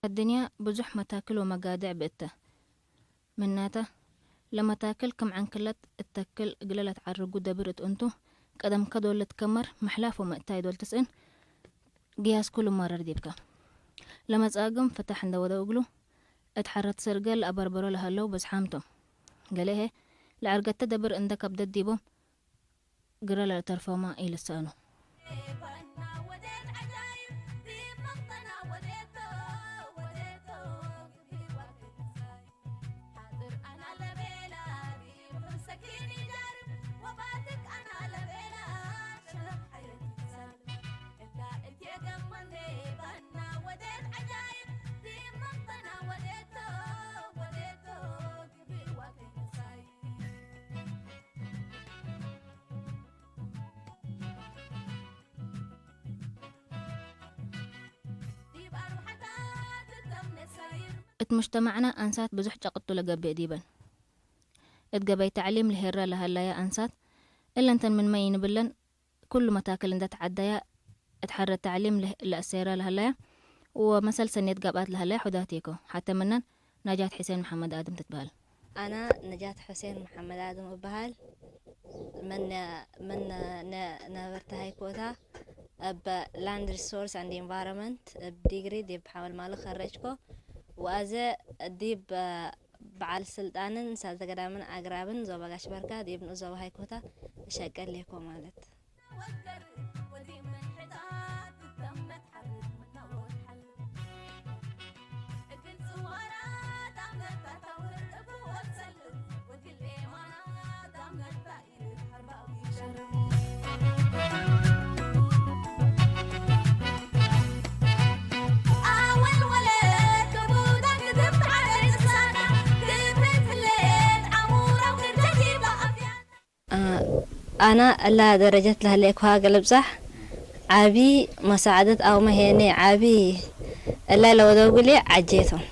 ኣድንያ ብዙሕ መታክል ወመጋድዕ ብእተ ምናተ ለመታክል ከም ዓንክለት እተክል እግለ ለትዓርጉ ደብር እት እንቱ፣ ቀደም ከዶለት ከመር መሕላፍ ወመእታይ ዶል ትስእን፣ ግያስ ኩሉ መረር ዲብከ። ለመጻግም ፍታሕ እንደ ወደው እግሉ፣ እት ሐረት ሰርገል ለአበርበሮ ለሀለው በዝሓምቶም። ገሌሄ ለዐርገተ ደብር እንደ ከብደት ዲቦም፣ ግረ ለልተርፎማ ኢልሰአኑ። እት ሙጅተማዕና ኣንሳት ብዙሕ ጨቅጡ ለገብእ ዲበን። እት ገበይ ተዕሊም ለሄራ ለሀላያ ኣንሳት እለንተን ምን መይ ይንብለን ኩሉ መታክል እንደ ተዓዳያ እት ሐረ ተዕሊም ለህ-፣ ለእሴራ ለሀላያ ወመሰል ሰኔት ገብኣት ለሀላያ ሑዳት ኢኮ። ሐተ ምነን ነጃት ሑሴን መሐመድ ኣድም ትትበሀል። ኣና ነጃት ሑሴን መሐመድ ኣድም እበሃል። መን፣ መን ነ-፣ ነበርቲ ሃይኮታ እብ ላንድ ሪሶርስ ኣንድ ኢንቫይሮንመንት እብ ዲግሪ ዲብ ሓወል ማሎ ከረጅኮ። ወኣዘ ዲብ በዓል ስልጣንን ሳልተ ገዳምን ኣግራብን ዞባ ጋሽ ባርካ ዲብ ንኡስ ዞባ ሃይኮታ እሸቀል ሌኮ ማለት። ኣና እላ ደረጀት ለሀሌ እኳ ገልብጻሕ ዓቢ መሳዕደት ኣውመ ሄኔ ዓቢ እላይ ለወደጉሌ ዓጄቶም።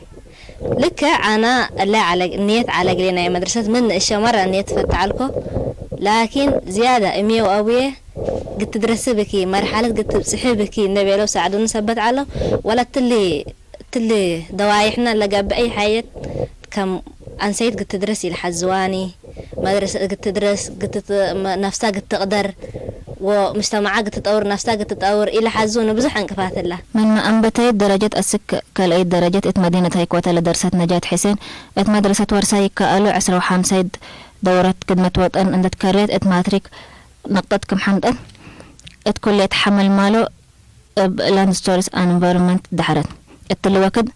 ልክዕ ኣና እላይ ዓለግ-፣ ንየት ዓለግሌ ናይ መድረሰት ምን ንእሸ መራ ንየት ፈትዓልኮ። ላኪን ዝያዳ እሜው ኣቡዬ ግትድረስ ብኪ፣ መርሓለት ግትብጽሒ ብኪ እንደቤለው ሳዕዱኒ ሰበት ዓለው። ወላ ትሊ፣ ትሊ ደዋይሕና ለገብዐይ ሓየት ከም ኣንሰይት ግትድረስ ኢልሓዝዋኒ። መድረሰ ግትድረስ፣ ግትት-፣ መ-፣ ነፍሳ ግትቕደር፣ ወምጅተማዓ ግትጠውር፣ ነፍሳ ግትጠውር ኢልሓዙኒ ብዙሕ ዕንቅፋት እላ። መን መኣንበተይት ደረጀት ኣስክ ካልኣይት ደረጀት እት መዲነት ሃይኮታ ለደርሰት ነጃት ሕሴን፣ እት መድረሰት ወርሳ ይከኣሉ ዕስራ ወሓምሳይት ደውረት ክድመት ወጠን እንደትከርየት እት ማትሪክ ነቅጠት ክም ሓምጠት እት ኩሌት ሓመል ማሎ እብ ላንድ ስቶሪስ ኣን ኢንቫይሮንመንት ዳሕረት እትሊ ወክድ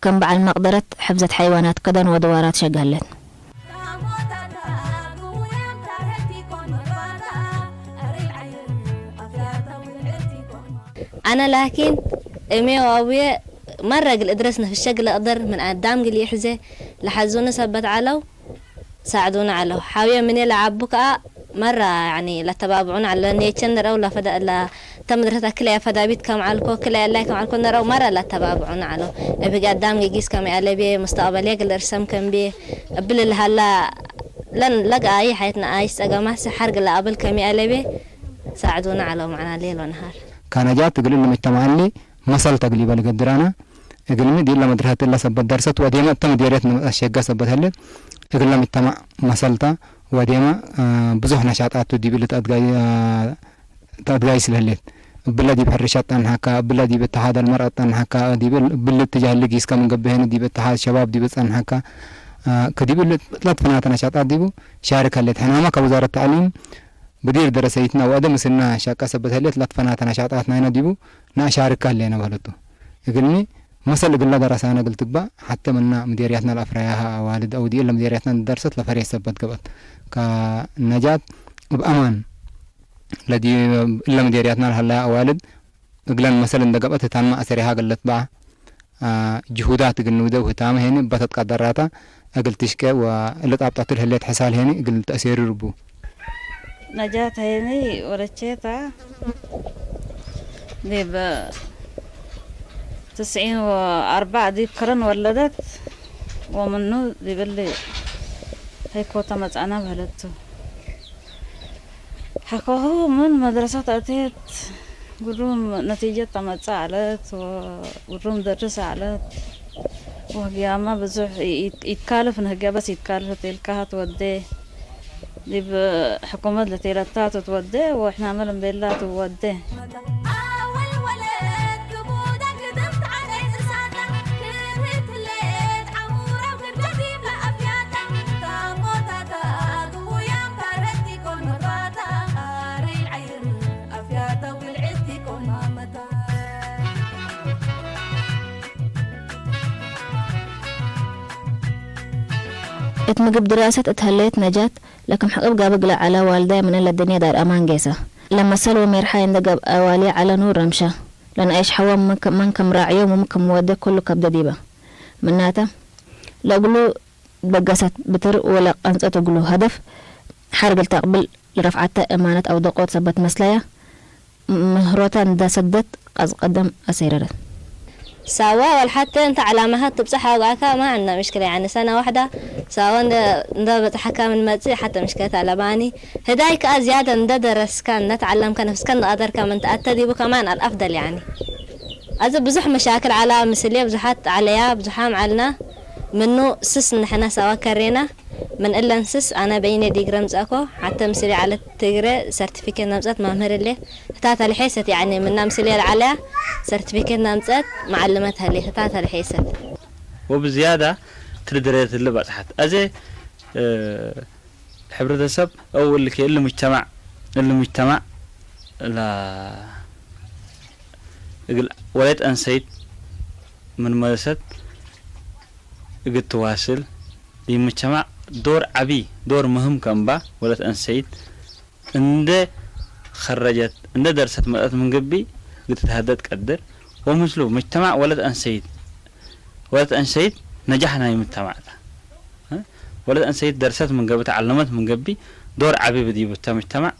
ከም በዓል መቅደረት ሕፍዘት ሓይዋናት ከደን ወደዋራት ሸጋለት። ኣነ ላኪን እሜ ወአቡየ መረ እግል እድረስ ነፍሸ እግል እቅደር ምን አዳም እግል ይሕዜ ለሐዙኒ ሰበት ዐለው። ሳዕዱኒ ዐለው። ሐውየ ምኔ ለዐቡ ከኣ መራ፣ ያኒ፣ ለተባብዑኒ ዐለው። ኔቸ ነረው ለፈዳ-፣ ለ-፣ ተምድረት ክልኤ ፈዳቢት ከም ዐልኮ፣ ክልኤ ላይ ከም ዐልኮ ነረው መራ ለተባብዑኒ ዐለው። እብ ህግ አዳም ጊጊስ ከም ያለቤ፣ ሙስተቅበልየ ግል እርሰም ከም ቤ፣ እብል ለሀላ ለን ለገኣይ ሐየትና ኣይስ ጸገማስ ሐርግ ለአብል ከም ያለቤ ሳዕዱኒ ዐለው። መዕና ሌሎ ነሃር። ከነጃት እግል ለመጅተማዕኒ መሰል ተግሊበ ልገድራና። እግልሚ ዲላ መድረሰት እላ ሰበት ደርሰት ወዴመ እተ መዴርየት ንመጣ ሸጋ ሰበት ሀለ። እግል ለሚተማዕ መሰልታ ወዴመ፣ አ፣ ብዙሕ ነሻጣቱ ዲብል ተአድጋይ፣ አ፣ ተአድጋይ ስለህሌት። እብለ ዲብ ሕርሻ ጠንሐካ፣ እብለ ዲብ እተሓድ አልመርአ ጠንሐካ፣ ዲብል፣ እብል እትጃህ ልጊስ ከም ገብሄን ዲብ እተሓድ ሸባብ ዲብ ጸንሐካ፣ አ፣ ከዲብል ለትፈናተ ነሻጣት ዲቡ ሻርክ ሀሌት። ሕናማ ከውዛረት ተዕሊም ብዲር ደረሰይትና ወአደ ምስልና ሻቃ ሰበት ሀሌት ለትፈናተ ነሻጣት ናይና ዲቡ ነአሻርካ ሀሌነ በህለቱ። እግልሚ መሰል እግላ ደረሳነ እግል ትግባእ ሐተ ምና ምዴርያትና ለአፍረያሃ አዋልድ አው ዲኤ ለምዴርያትና ደርሰት ለፈሬ ሰበት ገብአት። ከነጃት እብ አማን ለዲ እለ ምዴርያትና ለሀለያ አዋልድ እግለን መሰል እንደ ገብአት ህታንማ አሰሬሃ እግል ለትበዓ አ፣ ጅሁዳት እግል ንውደው ህታመ ሄኒ እበ ተትቀደራታ እግል ትሽቄ ወእለ ጣብጣቱ ለህሌት ሕሳል ሄኒ እግል ተእሴሩ ርቡ። ነጃት ሄኒ ወረቼታ ዲብ ትስዒን ወአርባዕ ዲብ ከረን ወለደት ወምኑ ዲብሊ ሀይኮተ መጻእና በህለቱ። ሐከሁ ምን መድረሰት አቴት ግሩም ነቲጀት ተመጽእ ኣለት፣ ወ-፣ ግሩም ደርስ ኣለት። ወህግያማ ብዙሕ ይ-፣ ይት-፣ ይትካልፍ ንህገ በስ ይትካልፍ ተልካሃት ወደ። ዲብ ሕኩመት ለቴለታ ትትወደ ወሕናመ ለምቤላ ትወደ። እት ምግብ ድራሰት እት ሀለየት ነጃት፣ ለክም ሕቅብ ጋብእ ግለ ዐላ ዋልዳይ ምን እለ ድንያ ዳር አማን ጌሰ። ለመሰል ወሜርሓይ እንደ ገብአ ዋልየ ዐለ ኑር ረምሸ። ለነአይሽ ሐዋ መን ከም ራዕዮ ወመን ከም ወዴ ኩሉ ከብደ ዲበ። ምናተ፣ ለእግሉ በገሰት ብትር ወለቀንጸት እግሉ ሀደፍ ሐር እግል ተቅብል ለረፍዓተ እማነት አውደቆት ሰበት መስለያ። ምህሮታ እንዳ ሰደት ቀዝቀደም አሰይረረት። ሳዋ ወልሓተ እንተ ዕላማኻ ትብጽሕ ኣውጋእካ ማ ዕንዳ ምሽክለ ያኒ ሰና ዋሕዳ ሳዋ እንደ እንደ በጽሓካ ምን መጽእ ሓተ ምሽከት ኣለባኒ ህዳይ ከኣ ዝያደ እንደ ደረስካ እንደ ተዓለምካ ነፍስካ እንደ ቀደርካ ምን ተኣተ ዲቡ ከማን ኣልኣፍደል ያኒ። ኣዚ ብዙሕ መሻክል ዓላ ምስልየ ብዙሓት ዓለያ ብዙሓም ዓልና ምኑ ስስ ንሕና ሳዋ ከሬና ምን እለን ስስ ኣነ በይነ ዲግረ ምጸእኮ ሓተ ምስልየ ዓለት ትግረ ሰርቲፊኬት ነምጸት መምህር እሌ ህታ ተልሔሰት ያኒ ምና ምስልየ ለዓለያ ሰርቲፊኬት ነምጸት መዓልመት ሀሌ ህታ ተልሔሰት። ወብዝያዳ ትልድረየት እሊ ባጽሓት ኣዜ ሕብረተሰብ ኣው እልከ እሊ ሙጅተማዕ እሊ ሙጅተማዕ ላ እግል ወላይት ኣንሰይት ምን መለሰት እግል ትዋስል ዲ ሙጅተማዕ ዶር ዓቢ ዶር ምህም ከምባ ወላይት ኣንሰይት እንደ ኸረጀት እንደ ደርሰት መጠት ምን ግቢ እግል ትትሀደድ ቀድር ወምስሉ ሙጅተማዕ ወላይት ኣንሰይት ወለት አንሰይት ነጃሕ ናይ ምተማዕታ ወለት አንሰይት ደርሰት ምን ገቢ ተዓለመት ምን ገቢ ዶር ዓቢ ብዲቡ ተምጅተማዕ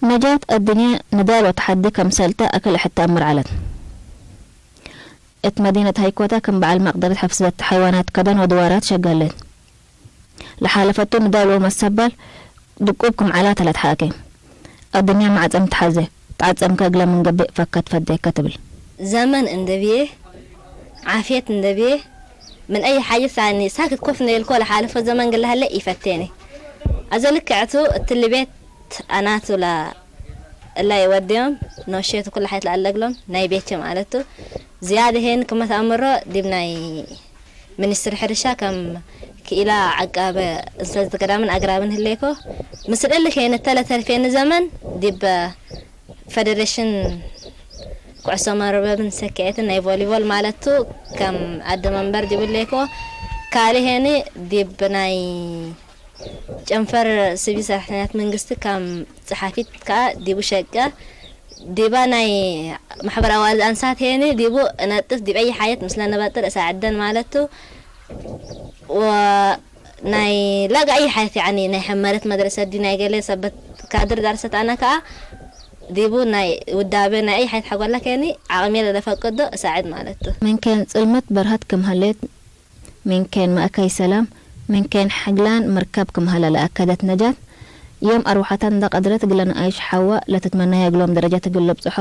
ነጃት ኣዱንያ ንዳል ወተሓዲ ከምሰልተ ኣክል ሕተ ኣምር ዐለት። እት መዲነት ሃይኮታ ክም በዐል መቅደረት ሕፍዘት ሓይዋናት ከደን ወድዋራት ሸገ ህሌት። ለሓለፈቱ ንዳል ወመሰባል ድቁብ ክም ዐላ ተለትሓእኬ። ኣዱንያ መዓጸም ትሓዜ፣ ተዓጸምከ እግለ ምን ገብእ ፈከት ፈዴከ ትብል። ዘመን እንደ ብዬ፣ ዓፍየት እንደ ብዬ፣ ምን ኣይ ሓጀት ሳኒ ሳክት ኮፍ ነይልኮ ለሓለፈ ዘመን ግለ ሀለ ኢፈቴኒ። ኣዘ ልክዕቱ እትሊ ቤት ኣናቱ ላ እላይ ወዲዮም ነውሼቱ ኩሉ ሓይት ለኣለግሎም ናይ ቤቼ ማለቱ ዝያድ ሄን ክመት ኣምሮ ዲብ ናይ ሚኒስትሪ ሕርሻ ከም ክኢላ ዓቃበ እንሰት ገዳምን ኣግራብን ህሌኮ ምስል እሊ ከይነተለ ተርፌኒ ዘመን ዲብ ፈደሬሽን ኩዕሶ መርበብን ሰክዔትን ናይ ቮሊቮል ማለቱ ከም ኣደ መንበር ዲብሌኮ ካሊ ሄኒ ዲብ ናይ ጨንፈር ስቪል ሰራሕተኛት መንግስቲ ከም ጸሓፊት ከኣ ዲቡ ሸቀ ዲባ ናይ ማሕበራዊ ኣንሳት ሄኒ ዲቡ እነጥፍ ዲብ ኣይ ሓየት ምስለ ነበጥር እሳ ዕደን ማለቱ ናይ ላጋ ኣይ ሓየት ያኒ ናይ ሕመረት መድረሰ ዲ ናይ ገለ ሰበት ካድር ዳርሰት ኣነ ከኣ ዲቡ ናይ ውዳበ ናይ ኣይ ሓየት ሓጓላ ከኒ ዓቕሚ ለለፈቅዶ እሳዕድ ማለቱ። መንከን ጽልመት በርሀት ክም ሀሌት፣ መንከን ማእከይ ሰላም፣ መንከን ሕግላን መርከብ ክም ሀለ ለኣከደት ነጃት፣ ዮም ኣርወሓታ እንደ ቀድረት እግለ ነኣይሽ ሓዋ ለትትመነያ እግሎም ደረጃት እግል ለብጽሖ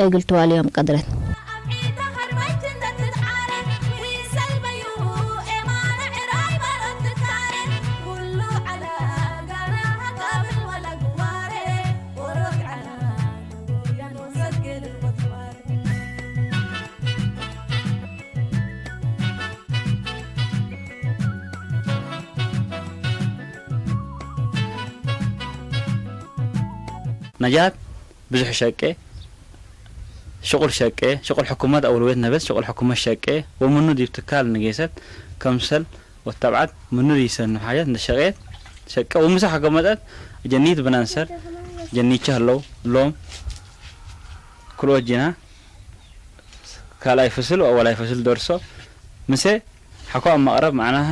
እግል ትዋልዮም ቀድረት። ነጃት ብዙሕ ሸቄ ሽቁል ሸቄ ሽቁል ሕኩመት ኣውለወት ነበስ ሽቁል ሕኩመት ሸቄ ወምኑ ዲብ ትካል ንጌሰት ከምሰል ወተብዓት ምኑ ይሰኑ ሓጀት እንደ ሸቄት ሸቄ ወምሳ ሓገመጠት ጀኒት ብናንሰር ጀኒቸ ህለው ሎም ክልኦት ጂና ካልኣይ ፍስል ወኣወላይ ፍስል ደርሶ ምሰ ሓኮ ኣብ መቕረብ መዕናሃ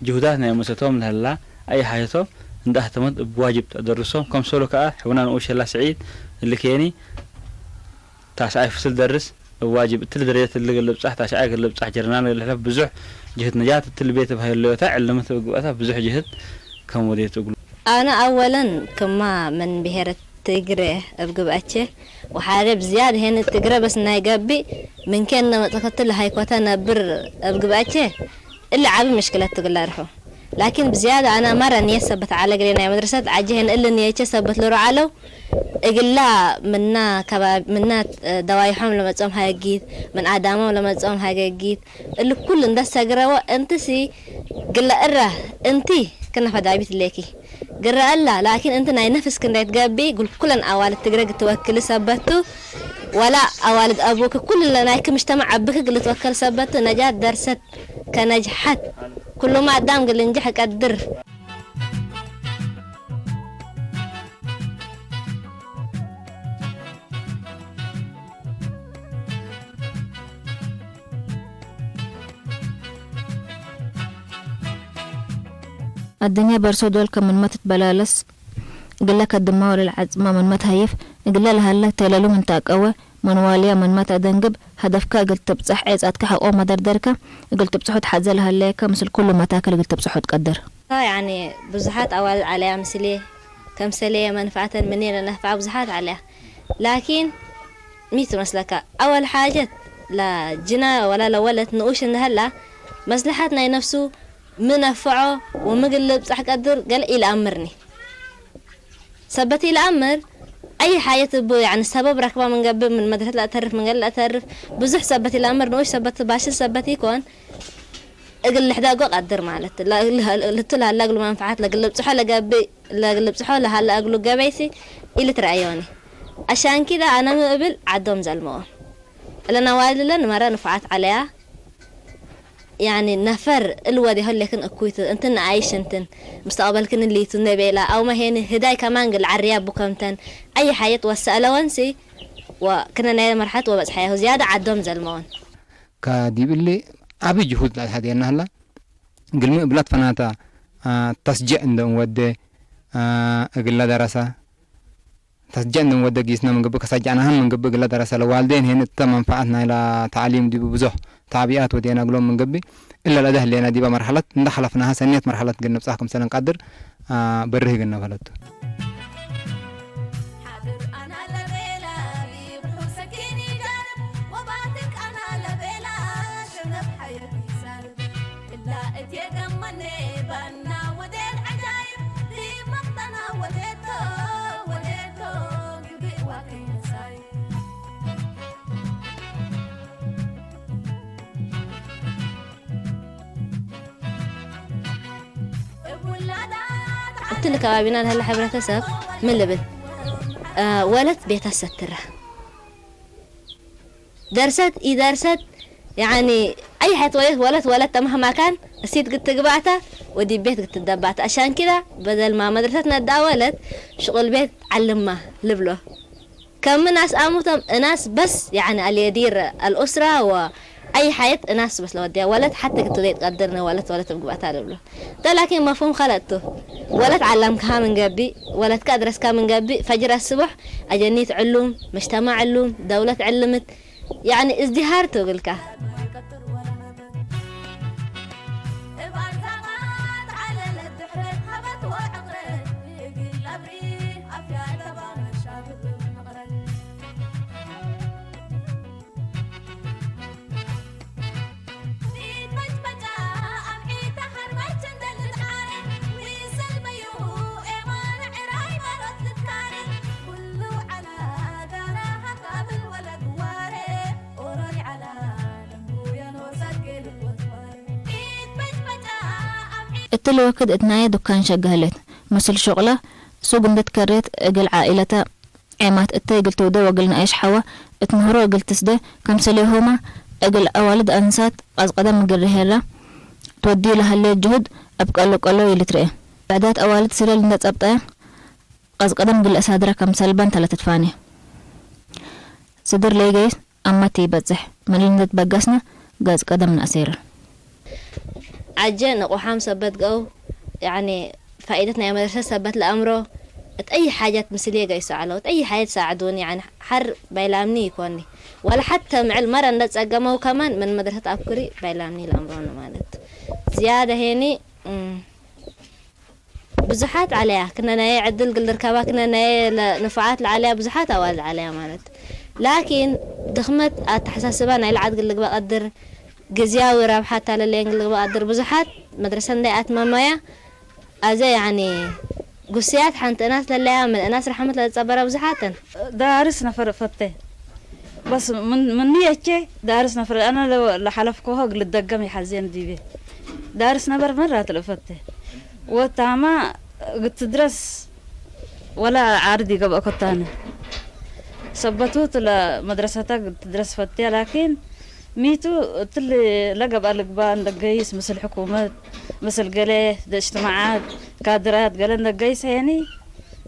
ጅሁዳት ናይ መሰቶም ለህላ ኣይ ሓጀቶም እንዳ ኣህተመት እብ ዋጅብ ተደርሶም ከምሰሉ ከኣ ሕውና ንኡሸላ ስዒድ እልክየኒ ታስዓይ ፍስል ደርስ እብ ዋጅብ እትል ደረጀት እልግል ልብጻሕ ታስዓይ ግል ልብጻሕ ጀርናል ልሕለፍ ብዙሕ ጅህት ነጃት እትል ቤት እብ ሃይሎዮታ ዕልምት እብ ግብአታ ብዙሕ ጅህት ከም ወዴት እግሉ ኣነ ኣወለን ክማ ምን ብሄረት ትግረ እብ ግብአቼ ወሓደ ብዝያድ ሄን ትግረ በስ ናይ ገቢ ምን ኬን ነመጸከቱ ለሃይኮተ ነብር እብ ግብአቼ እሊ ዓቢ ምሽክለት ትግለ ርሑ ላኪን ብዝያድ ኣነ ማራ ንየት ሰበት ዓለ ግሌ ናይ መድረሰት ዓጀ ሄን እሊ ንየቼ ሰበት ልሮ ዓለው እግላ ምና ከባቢ ምና ደዋይሖም ለመጾም ሃገጊት ምን ኣዳሞም ለመጾም ሃገጊት እሊ ኩሉ እንደ ሰግረወ እንትሲ ግለ እረ እንቲ ክነፈዳቢት ሌኪ ግረ እላ ላኪን እንቲ ናይ ነፍስ ክንዳይ ትገቢ ጉልኩለን ኣዋልድ ትግረ ግትወክሊ ሰበቱ ወላ ኣዋልድ ኣቡክ ኩሉ ናይክ ምጅተማዕ ኣብክ ግልትወከል ሰበቱ ነጃት ደርሰት ከነጅሓት ኩሉማ ኣዳም ግልንጅሕ ቀድር ኣደኛ በርሶ ዶል ከም ምንመ ትትበላለስ እግለ ከድማ ወለልዓጽማ ምንመ ትሀይፍ እግለ ለሀለ ቴለሉ ምን ተአቀወ መንዋልያ ምንመ ተአደንግብ ሀደፍከ እግል ትብጸሕ ዔጻትከ ሐቆ መደርደርከ እግል ትብጽሖ ተሐዘ ለሀለየከ ምስል ኩሉ መታከል እግል ትብጽሖ ትቀድር። ያኒ ብዙሓት ኣዋልድ ዓለያ ምስሌ ከምሰሌ መንፍዓተን ምኔ ለነፍዓ ብዙሓት ዓለያ ላኪን ሚ ትመስለካ ኣወል ሓጀት ላጅና ወላ ለወለት ንኡሽ እንደሀላ መስለሓት ናይ ነፍሱ ምን ኣፍዖ ወምግል ልብጻሕ ቀድር ገል ኢለኣምርኒ ሰበት ኢለኣምር ኣይ ሓየት እቡ ያኒ ሰበብ ረክባ ምን ገብእ ምን መድረሰት ለእተርፍ ምን ገል ለእተርፍ ብዙሕ ሰበት ኢለኣምር ንኡሽ ሰበት ባሽል ሰበት ኢኮን እግል ልሕደጎ ቀድር ማለት ልቱ ለሀለ እግሉ መንፍዓት ለግል ልብጽሖ ለገብእ ለግል ልብጽሖ ለሀለ እግሉ ገበይሲ ኢልትረአዮኒ ኣሻንኪዳ ኣነ ምእብል ዓዶም ዘልመዎም እለና ዋልድለን መረ ንፉዓት ዓለያ ያኒ ነፈር እልወድ የሆሌክን እኩይት እንትን ንኣይሽ እንትን ምስተቐበልክን ሊቱ ነቤላ ኣውመ ሄኒ ህዳይ ከማን ግል ዓርያ ቡከምተን ኣይ ሓየት ወሰእለወንሲ ወክነ ናይ መርሐት ወበጽሐያሁ ዝያዳ ዓዶም ዘልመወን። ከዲብሊ ዓቢ ጅሁድ ላትሓዴና ህላ ግልሚ እብላት ፈናታ ተስጀዕ እንደ እንወደ እግላ ደረሳ ተስጀዕ እንደ እንወደ ጊስና ምንግብ ከሳጃዕናህን ምንግብ እግላ ደረሳ ለዋልዴን ሄን እተ መንፈዓት ናይላ ተዓሊም ዲቡ ብዙሕ ታዕቢኣት ወዴና ግሎም ምንግብ እለ ለደ ህሌና ዲባ መርሐለት እንደ ሐለፍናሃ ሰኒየት መርሐለት ግን ንብጻሕ ክምሰለን ቃድር በርህ ግን ነበለቱ። እቲ ንከባቢና ንህለ ሕብረተሰብ ምን ልብል ወለት ቤታ ሰትራ ደርሰት ኢደርሰት ያኒ ኣይ ሐት ወለት ወለት ወለት ተማህማካን እሲት ግትግባእታ ወዲ ቤት ግትደባእታ ኣሻንኪዳ በደልማ መድረሰት ነዳ ወለት ሽቁል ቤት ዓልማ ልብሎ ከም እናስ ኣሙቶም እናስ በስ ያኒ ኣልየዲር ኣልኡስራ ወ ኣይ ሐየት እናስ በስ ለወዲያ ወለት ሐቲ ግትደ ይትቀድርነ ወለት ወለት እብግባእታ ልብሎ ተ ላኪን መፍሁም ኸለጥቱ ወለት ዓላምክሃ ምን ገቢእ ወለትካ ኣድረስካ ምን ገቢእ ፈጅር ኣስቡሕ ኣጀኒት ዕሉም መጅተማዕ ዕሉም ደውለት ዕልምት ያኒ እዝዲሃር ትብልካ። እትሊ ወክድ እት ናየ ዱካን ሸገህሌት፣ ምስል ሹቅላ ሱግ እንዴ ትከሬት እግል ዓኢለተ ዔማት እተ እግል ተውደ ወግል ነኣይሽ ሓዋ እት ምህሮ እግል ትስደ ከምሰሌሆማ እግል ኣዋልድ ኣንሳት ቃዝ ቀደም እግል ርሄራ ትወድዩ ለሃለየ ጅሁድ ኣብ ቀሎ ቀሎ ይልትርኤ። ብዕዳት ኣዋልድ ስረል እንደ ጸብጠያ ቃዝ ቀደም እግል ኣሳድራ ከም ሰልባን ተለትትፋኔ። ስድር ለይገይስ ኣማት ይበጽሕ። መሊንደት በጋስና ገጽ ቀደም ነእሴረ። ዓጀ ንቑሓም ሰበት ገው ያኒ ፋኢደት ናይ መድረሰት ሰበት ለኣምሮ እት ኣይ ሓጃት ምስል የገይሶ ዓለው እት ኣይ ሓጀት ሳዕዱን ያኒ ሓር ባይላምኒ ይኮኒ ወላ ሓተ ምዕል መረ እንደ ጸገመው ከማን ምን መድረሰት ኣብኩሪ ባይላምኒ ለኣምሮኒ ማለት ዝያደ ሄኒ እም፣ ብዙሓት ዓለያ ክነናየ ዕድል ግልርከባ ክነናየ ንፉዓት ለዓለያ ብዙሓት ኣዋልድ ዓለያ ማለት ላኪን ድኽመት ኣተሓሳስባ ናይ ለዓድ ግልግበ ቀድር ግዝያዊ ረብሓ ታለለየን ግልግበ ቀድር ብዙሓት መድረሰ እንዳይ ኣትመመያ ኣዘ ያኒ ጉስያት ሓንቲ እናስ ለለያ ምን እናስ ረሓመት ለጸበረ ብዙሓተን ዳርስ ነፈር ፈተ بس من من نيتي دارس نفر أنا لو لحلف كوها قلت دقم يحزين ديبي دارس نبر مرة تلفته وتاما قلت تدرس ولا عارضي قبل كتانة سبتوت لمدرستك قلت تدرس فتية لكن ميتو تلي لقب ألقبان دقيس مثل حكومة مثل قلي اجتماعات كادرات قلن دقيس هيني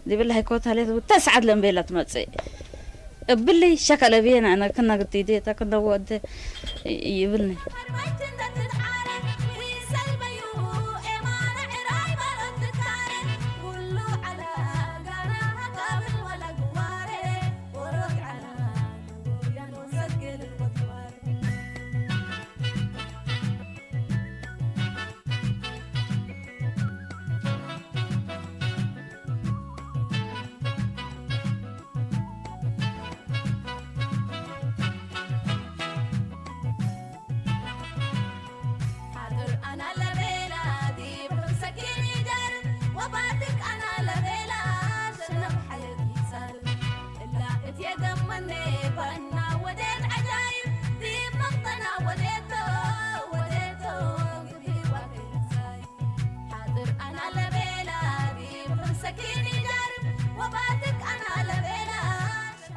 دي بالله كوت هليت تسعد لمبيلة تمتسي እብሊ ሸከለ ብየና ኣነ ክነግት ኢዴታ ክነወደ ይብልኒ።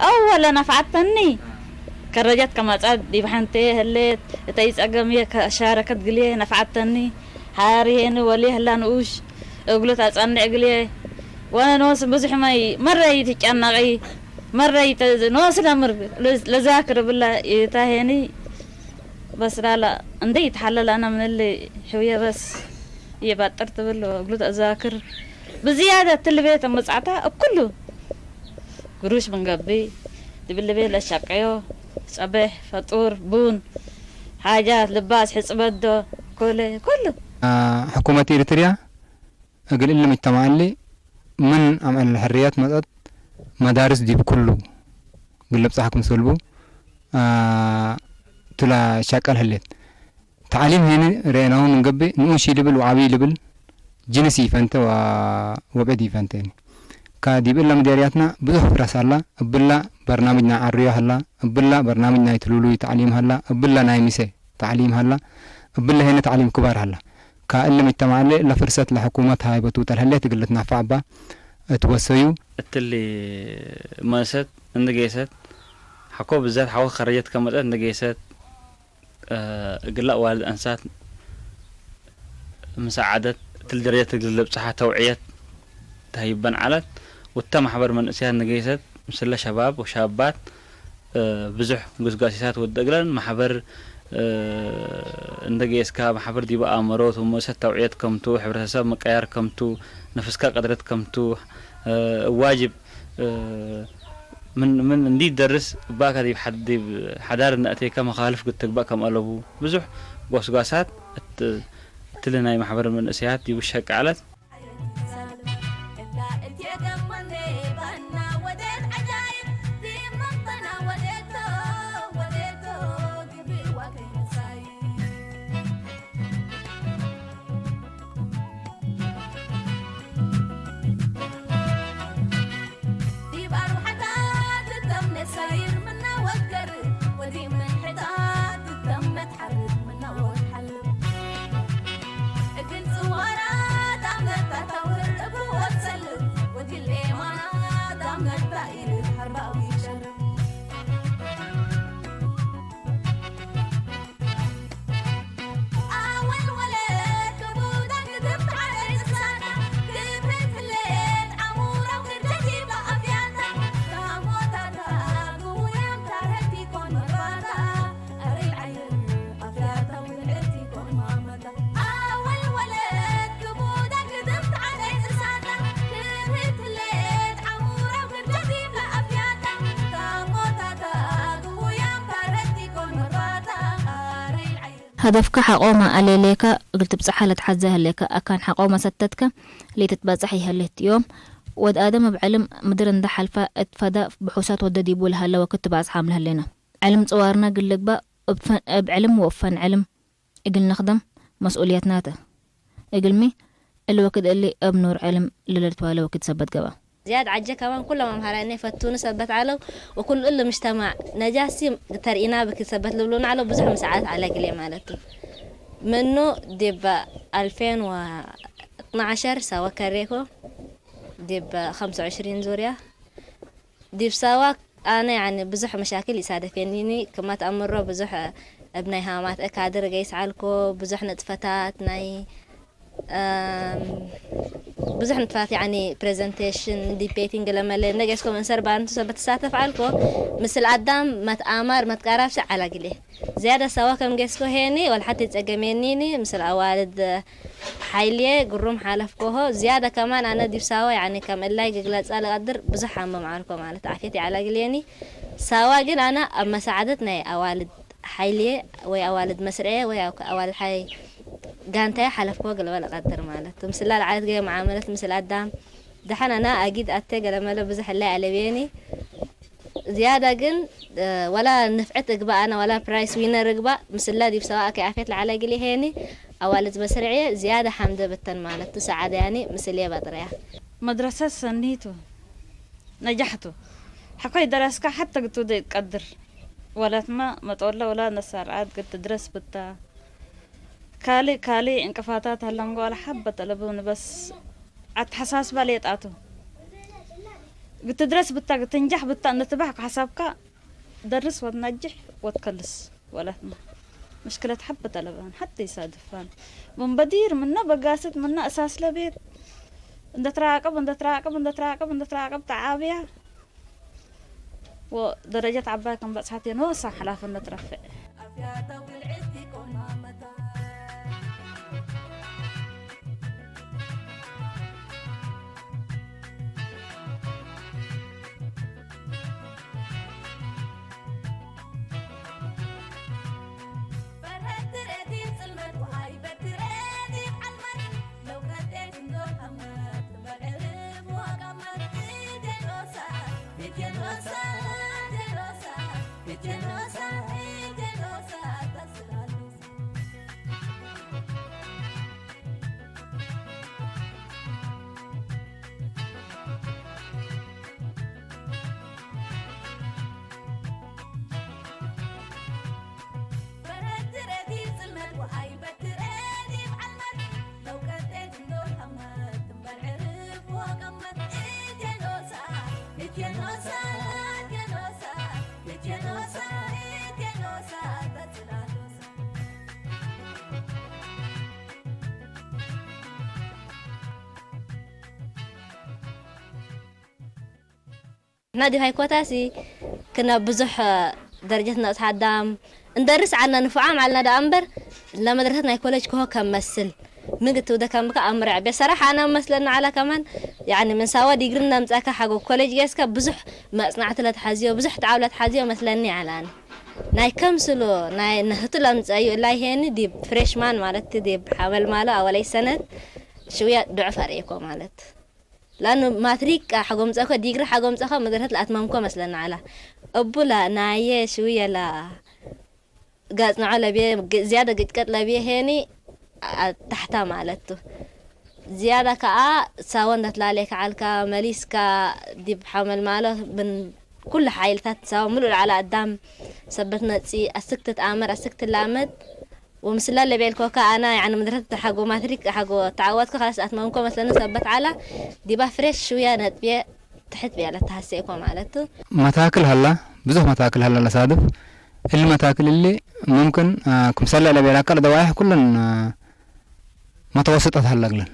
أول نفعتني كرجت كما تصعد دي بحنتي هليت تيس أقم يك شاركت قليه نفعتني حاري هنا ولي هلا نقوش أقول تصنع قليه وأنا نوس بزح ماي مرة يتجنغي مرة يتز نوس الأمر لذاكر بالله يتهيني بس لا لا عندي يتحلل أنا من اللي حويه بس يبطر تبله أقول أذاكر ብዝያዳ ትልቤ ተመጻዕታ እኩሉ ግሩሽ ምንገቢ ድብልቤ ለሻቀዮ ጸበሕ ፈጡር ቡን ሓጃት ልባስ ሕጽበዶ ኮለ ኩሉ ሕኩመት ኤሪትርያ እግል እሊ ምጅተማዕ እሊ ምን አምዕል ሕርያት መጸት መዳርስ ዲብ ኩሉ ግልብ ጸሓኩም ሰልቡ ቱላ ሻቀል ህሌት ተዓሊም ሄኒ ርኤናሁ ምን ገብእ ንኡሽ ልብል ወዓብይ ልብል ጅንስ ይፈንተ ወብዕድ ይፈንተ ኒ። ከዲብ እለ ምዴርያትና ብዙሕ ፍረስ ሀላ፣ እብላ በርናምጅ ናይ ዓርዮ ሀላ፣ እብላ በርናምጅ ናይ ትሉሉይ ተዕሊም ሀላ፣ እብላ ናይ ምሰ ተዕሊም ሀላ፣ እብላ ሄነ ተዕሊም ክባር ሀላ። ከእለ ምጅተማዕለ ለፍርሰት ለሕኩመት ሃይበቱ ተልሀሌት እግል ልትናፋዕ እባ እት ወሰዩ። እትሊ መሰት እንጌሰት ሐኮ ብዛት ሐወ ከረጀት ከመጠት እንጌሰት እግላ ዋልድ ኣንሳት ምሳዓደት እትል ደረጀት እግል ልብጽሓ ተውዕየት ተህይበን ዓለት። ውተ ማሕበር መንእስያት ንገይሰት ምስለ ሸባብ ወሻባት ብዙሕ ጉስጓሲታት ወደ እግለን ማሕበር እንደ ገየስካ ማሕበር ዲበ ኣእመሮት ወመእሰት ተውዕየት ከምቱ ሕብረተሰብ ምቀያር ከምቱ ነፍስካ ቀድረት ከምቱ ዋጅብ ምን ምን እንዲ ደርስ እባካ ዲብ ሐድ ዲብ ሐዳር እነ እቴከ መኻልፍ ግትግባእ ከም አለቡ ብዙሕ ጎስጓሳት እት እትሊ ናይ ማሕበር መንእሰያት ዲቡ ሸቅ ዐለት። هدفك حقوما أليليكا قلت بصحة لتحزها لك أكان حقوما ستتك لتتبصح يهلت يوم. ወድ ኣደም ኣብ ዕልም ምድር እንዳሓልፋ እት ፈዳ ብሑሳት ወደዲቡ ለሃለ ወክድ ትባጽሓም ለህሌና። ዕልም ጽዋርና ግል ልግባእ እብ ዕልም ወእብ ፈን ዕልም እግል ንኽደም መስኡልየትናተ። እግልሚ እሊ ወክድ እሊ እብ ኑር ዕልም ለለልትዋለ ወክድ ሰበት ገብአ። زياد عجة كمان كل ما مهراني فتوني سبت علو وكل إلا مجتمع نجاسي ترئينا بك سبت لبلون علو بزح مساعدة على قلي مالتو منو ديب ألفين واثنعش سوا كريكو ديب خمسة وعشرين زوريا ديب سوا أنا يعني بزح مشاكل يصادفيني كما تأمروا بزح ابني هامات أكادر قيس عالكو بزح نتفتات ناي ብዙሕ ንጥፋት ያኒ ፕሬዘንቴሽን ዲቤቲንግ ገለመለ ነገስኮ መንሰር ባንቱ ሰብ ትሳተፍ ኣልኮ ምስል ኣዳም መትኣማር መትቃራብሲ ዓላግሌ ዝያዳ ሰዋ ከም ጌስኮ ሄኒ ወልሓቲ ጸገሜኒኒ ምስል ኣዋልድ ሓይልየ ግሩም ሓለፍኮሆ ዝያዳ ከማን ኣነ ዲብሳዋ ያኒ ከም እላይ ግግለጻ ልቀድር ብዙሕ ሓመም ዓልኮ ማለት ዓፌት ይዓላግሌኒ ሳዋ ግን ኣነ ኣብ መሳዓደት ናይ ኣዋልድ ሓይልየ ወይ ኣዋልድ መስርዐየ ወይ ኣዋልድ ሓይ ጋንታየ ሓለፍክዎ ገለበለ ቀድር ማለት ምስላ ለዓለት ገየ መዓመለት ምስል ኣዳም ደሓን ኣና ኣጊድ ኣተ ገለመለ ብዙሕ ላይ ኣለብየኒ ዝያዳ ግን ወላ ንፍዕት እግባእ ኣና ወላ ፕራይስ ዊነር እግባእ ምስላ ዲብ ሰብኣ ከይኣፌት ለዓለ ግሊ ሄኒ ኣዋልድ መስርዕየ ዝያዳ ሓምደ ብተን ማለት ትሰዓደ ያኒ ምስል የባጥረያ መድረሰት ሰኒቱ ነጃሕቱ ሓኮይ ደረስካ ሓተ ግቱ ደይቀድር ወላትማ መጠወላ ወላ ነሳርዓት ግትድረስ ብታ ካልእ ካልእ እንቅፋታት ሃለንጎ ወላ ሓበ ጠለቡ ንበስ ኣተሓሳስባ ሌጣቱ ግትድረስ ብታ ግትንጃሕ ብታ እንተትባሕ ሓሳብካ ደርስ ወትነጅሕ ወትከልስ ወላትና مشكلة حبة لبان حتى يصادفان من بدير منا بقاست منا أساس لبيت እንደ ትራቀብ እንደ ትራቀብ እንደ ትራቀብ እንደ ትራቀብ ተዓብያ ወደረጃት ዓባይ ከም በጽሓት የንወሳ ሓላፍነት ረፍዕ ንሕና ዲብ ሃይኮታሲ ክና ብዙሕ ደረጀት ነብጽሓ ኣዳም እንደርስ ዓልና ንፉዓም ዓልና ደኣ እምበር ለመድረሰት ናይ ኮሌጅ ክሆ ከም መስል ምግብ ትውደ ከም ብካ ኣምርዕ ቤት ሰራሕ ኣና መስለና ዓላ ከማን ያኒ ምንሳዋ ዲግሪ ነምጻካ ሓጎ ኮሌጅ ጌስካ ብዙሕ መጽናዕቲ ለትሓዝዮ ብዙሕ ተዓብ ለትሓዝዮ መስለኒ ዓላኒ ናይ ከምስሎ ናይ ነህቱ ለምጸዩ እላይ ሄኒ ዲብ ፍሬሽማን ማለት ዲብ ሓመል ማሎ ኣወለይ ሰነት ሽውያ ድዑፍ ኣርእኮ ማለት ላኑ ማትሪክ ሓጎምፀኮ ዲግሪ ሓጎምፀኮ መድረሰት ለኣትመምኮ መስለና ዓላ እቡላ ናየ ሽውየላ ጋጽንዖ ለብየ ዝያደ ግጭቀጥ ለብየ ሄኒ ታሕታ ማለቱ ዝያዳ ከኣ ሳወ እንዳትላለየ ከዓልካ መሊስካ ዲብ ሓመል ማሎ ብን ኩሉ ሓይልታት ሳወ ምሉእ ለዓላ ኣዳም ሰበት መጺ ኣስክ ትትኣመር ኣስክ ትላመድ ومسلا اللي بيلكو كأنا يعني مدرسة حقو ماتريك حقو تعودكو خلاص أتممكو مثلا سبت على ديبا فريش شوية نتبيه ትሕት ብያለ ተሃሰይኮ ማለት እዩ። መታክል ሃላ ብዙሕ መታክል ሃላ ለሳድፍ እሊ መታክል እሊ ሙምክን ክምሰላ ለቤላ ካልእ ደዋይሕ ኩለን መተወስጠት ሃላ ግለን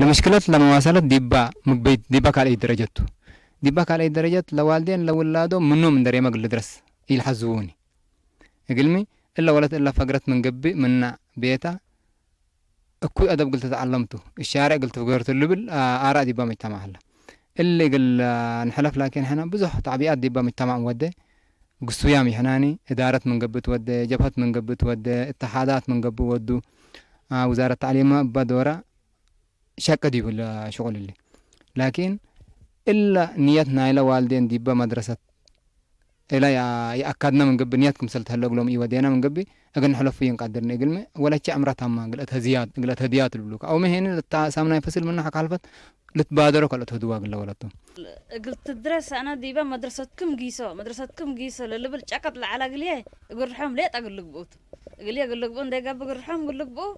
ለምሽክለት ለመዋሰለት ዲባ ምግበይት ዲባ ካልአይ ደረጀቱ ዲባ ካልአይ ደረጀት ለዋልዴን ለውላዶ ምኖም እንደሬመ ግል ድረስ ኢልሓዝውኒ እግልሚ እለ ወለት እለ ፈግረት ምን ገብእ ምና ቤታ እኩይ አደብ ግል ተተዓለምቱ እሻርዕ ግል ትፍገርቱ ልብል አራእ ዲባ መጅተማዕ ሀለ። እሊ እግል ንሕለፍ ላኪን ሕነ ብዙሕ ታዕቢኣት ዲባ መጅተማዕ ወደ ግሱያም ይሕናኒ እዳረት መንገብ ትወደ ጀብሀት መንገብ ትወደ እተሓዳት መንገብ ወዱ ውዛረት ተዕሊማ እባ ዶራ ሸቀ ዲቡ ሽቁልሊ ላኪን እላ ንየት ናይለ ዋልዴን ዲበ መድረሰት እላ የኣካድና መንገቢ ንየት ክምሰል ተህለግሎም ኢወዴና መንገቢ እግን ሕለፉ ይንቃድርኒ እግልመ ወለቼ ዕምራታማ ግለተ ህድያ ትብሉ ኣው መሄኒ ሳምናይ ፈሲል ምና ካልፈት ልትባደሮ ከልኦት ህድዋ ግለ ወለቶም እግል ትድረስ ኣነ ዲባ መድረሰትኩም ጊሶ መድረሰትኩም ጊሶ ለልብል ጨቀጥ ለዓላ ግልየ እግርሖም ሌጣ ግልግብኡት እግልየ ግልግብኡ እንደይገብ እግርሖም ግልግብኡ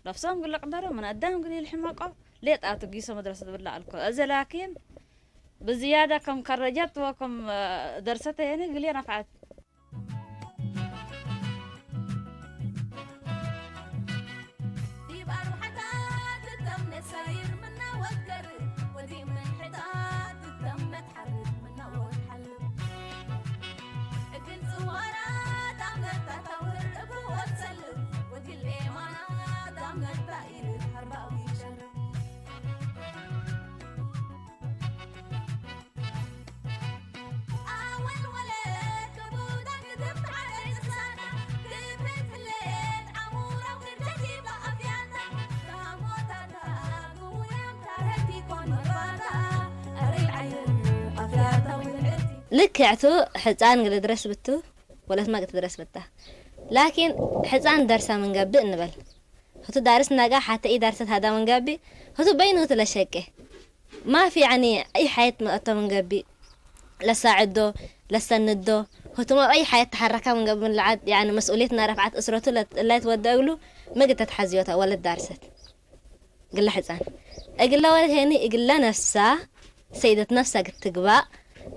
ነፍሶም ግልቅደሮ ምን ኣዳም ግል ይልሕመቆ ሌጣ ትጊሶ መድረሰት ብላ ኣልኮ እዚ ላኪን ብዝያዳ ከም ከረጀት ወከም ደርሰተ የኒ ግልየ ነፍዓት ልክዕቱ ሕፃን ግልድረስ ብቱ ወለት ማቅ ትድረስ ብታ ላኪን ሕፃን ደርሳ ምንገብእ እንበል ህቱ ዳርስ ናጋ ሓተ ኢ ዳርሰት ሃዳ ምንገብእ ህቱ በይኑ ህቱ ለሸቄ ማፊ ያኒ ኣይ ሓየት መጠቶ ምንገብእ ለሳዕዶ ለሰንዶ ህቱሞ ኣይ ሓየት ተሓረካ ምንገብእ ምልዓድ ያኒ መስኡልየት ናረፍዓት እስረቱ ለትእላይ ትወደእግሉ ምግድ ተትሓዝዮታ ወለት ዳርሰት ግለ ሕፃን እግለ ወለት ሄኒ እግለ ነፍሳ ሰይደት ነፍሳ ግትግባእ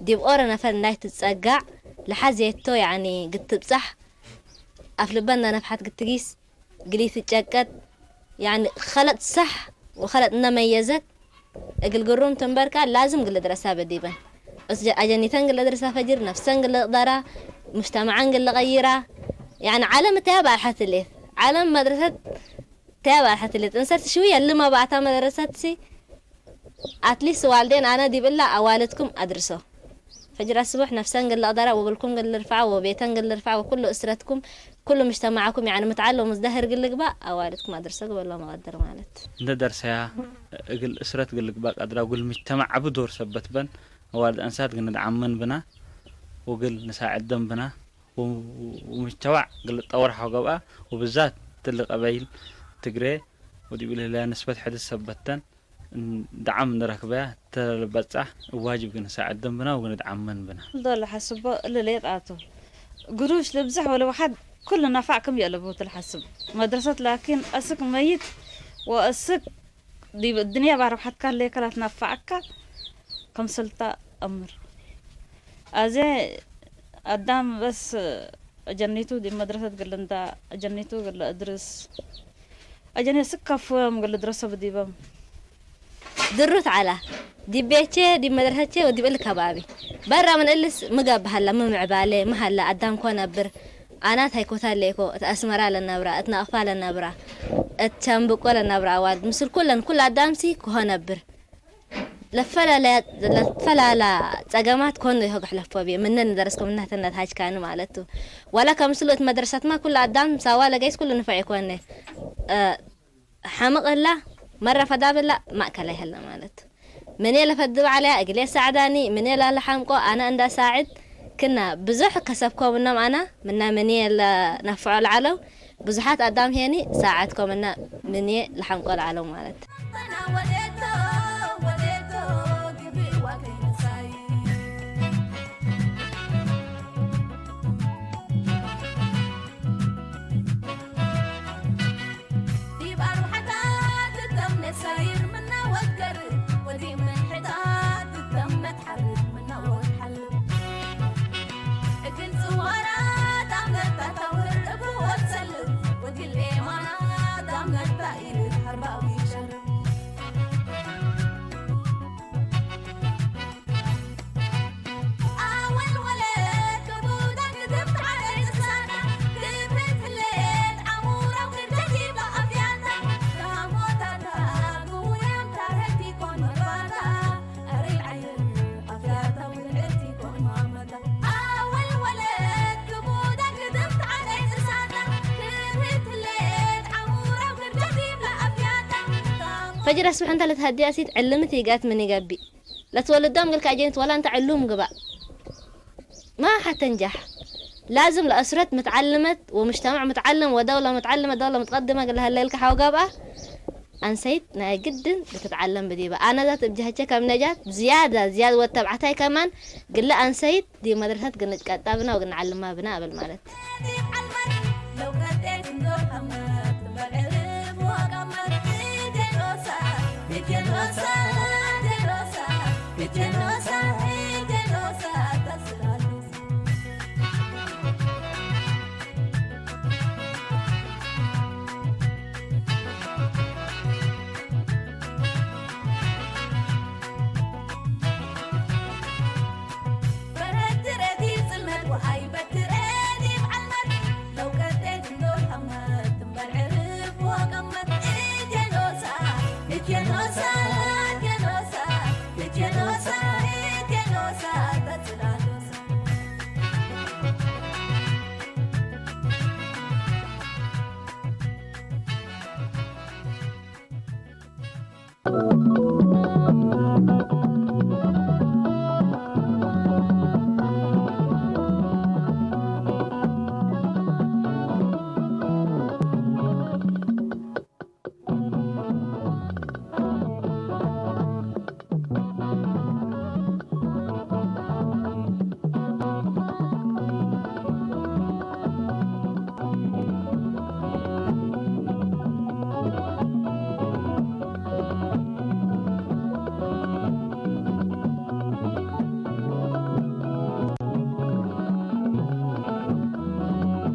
ዲብ ኦረ ነፈር እንዳይ ትጸጋዕ ለሓዝየቶ ያኒ ግትብጻሕ ኣፍልበ እንዳ ነፍሓት ግትጊስ ግሊ ትጨቀጥ ያኒ ኸለጥ ሳሕ ወኸለጥ እነመየዘት እግል ግሩም ትንበርካ ላዝም ግለ ድረሳ በዲበን እስ ኣጀኒተን ግለ ድረሳ ፈጅር ነፍሰን ግለ ቅደራ ሙጅተማዓን ግለ ቀይራ ያኒ ዓለም እታያ በኣልሓት ሌት ዓለም መድረሰት እታያ በኣልሓት ሌት እንሰርት ሽውያ ልማ በኣታ መድረሰት ሲ ኣትሊስት ዋልዴን ኣነ ዲብላ ኣዋልድኩም ኣድርሶ ፈጅራ ስቡሕ ነፍሰን ግለ ቅደራ ወብልኩም ግለ ርፍዓ ወቤተን ግለ ርፍዓ ወኩሉ እስረትኩም ኩሉ ምጅተማዕኩም ያኒ ምትዓሎ ምዝዳህር ግልግባ ኣዋልድኩም ኣድርሶ ግበሎ መቐደር ማለት እንተ ደርሰያ እግል እስረት ግልግባ ቀድራ ጉል ምጅተማዕ ዓቢ ዶር ሰበት በን ኣዋልድ ኣንሳት ግንድዓመን ብና ወግል ንሳዕደን ብና ወምጅተማዕ ግል ጠወርሓ ገብኣ ወብዛት ትልቀ በይል ትግሬ ወዲብ ልህለያ ንስበት ሕድስ ሰበተን ዳዓም ንረክበያ ተለበጻሕ እዋጅብ ግን ሳዕደን ብና ወግን ዳዓመን ብና። ዶ ለሐስቦ እሊ ሌጥ ኣቱ ግሩሽ ልብዝሕ ወለወሓድ ኩሉ ነፋዕ ክም የእለቡ ትልሐስብ መድረሰት ላኪን እስክ መይት ወእስክ ዲብ እድንያ ባርብሐትካ ሌከ ላትነፋዐካ ከምስልታ እምር ኣዜ ኣዳም በስ ጀኒቱ ዲብ መድረሰት ግል እንዳ ጀኒቱ ግል እድርስ ኣጀኔ ስከፍወም ግል ድረሰ ብዲበም ድሩት ዓላ ዲብ ቤቼ ዲብ መድረሰቼ ወዲብ እል ከባቢ በራ ምን እልስ ምጋ በሃላ ምምዕባሌ ምሃላ ኣዳም ኮ ነብር ኣናት ሃይኮታ ሌኮ እት ኣስመራ ለነብራ እት ናቕፋ ለነብራ እት ቻምብቆ ለነብራ ኣዋልድ ምስል ኩለን ኩል ኣዳምሲ ክሆ ነብር ለፈላለያ ለፈላለያ ጸገማት ኮን ይሆ ግሕለፎ ብየ ምነ ንደረስኩም እናተነት ሃጅካኒ ማለት ዋላ ከምስሉ እት መድረሰትማ ኩሉ ኣዳም ሳዋ ለገይስ ኩሉ ንፈዕ ይኮነ ሓምቕ ህላ መራ ፈዳብ ህላ ማእከላይ ህላ ማለት ምኔ ለፈድብ ዓለያ እግሌ ሳዕዳኒ ምኔ ላለሓምቆ ኣነ እንዳ ሳዕድ ክና ብዙሕ ከሰብኮ ምኖም ኣና ምና ምኔ ለነፍዖ ለዓለው ብዙሓት ኣዳም ሄኒ ሳዓት ኮምና ምንየ ለሓንቆል ዓለው ማለት أجل أصبح أنت لتهدي أسيد علمت يقات من يقبي. لا تولدهم قال كأجنت ولا أنت علوم قبا. ما حتنجح. لازم لأسرة متعلمة ومجتمع متعلم ودولة متعلمة، دولة متقدمة قال لها الليل كحاو قبا. أنسيت ناي جدا بتتعلم بديبة. أنا ذات بجهتك كم نجات زيادة، زيادة والتبعتها كمان. قال لا أنسيت دي مدرسة قلنا تقطع بنا وقلنا علمها بنا قبل مالت.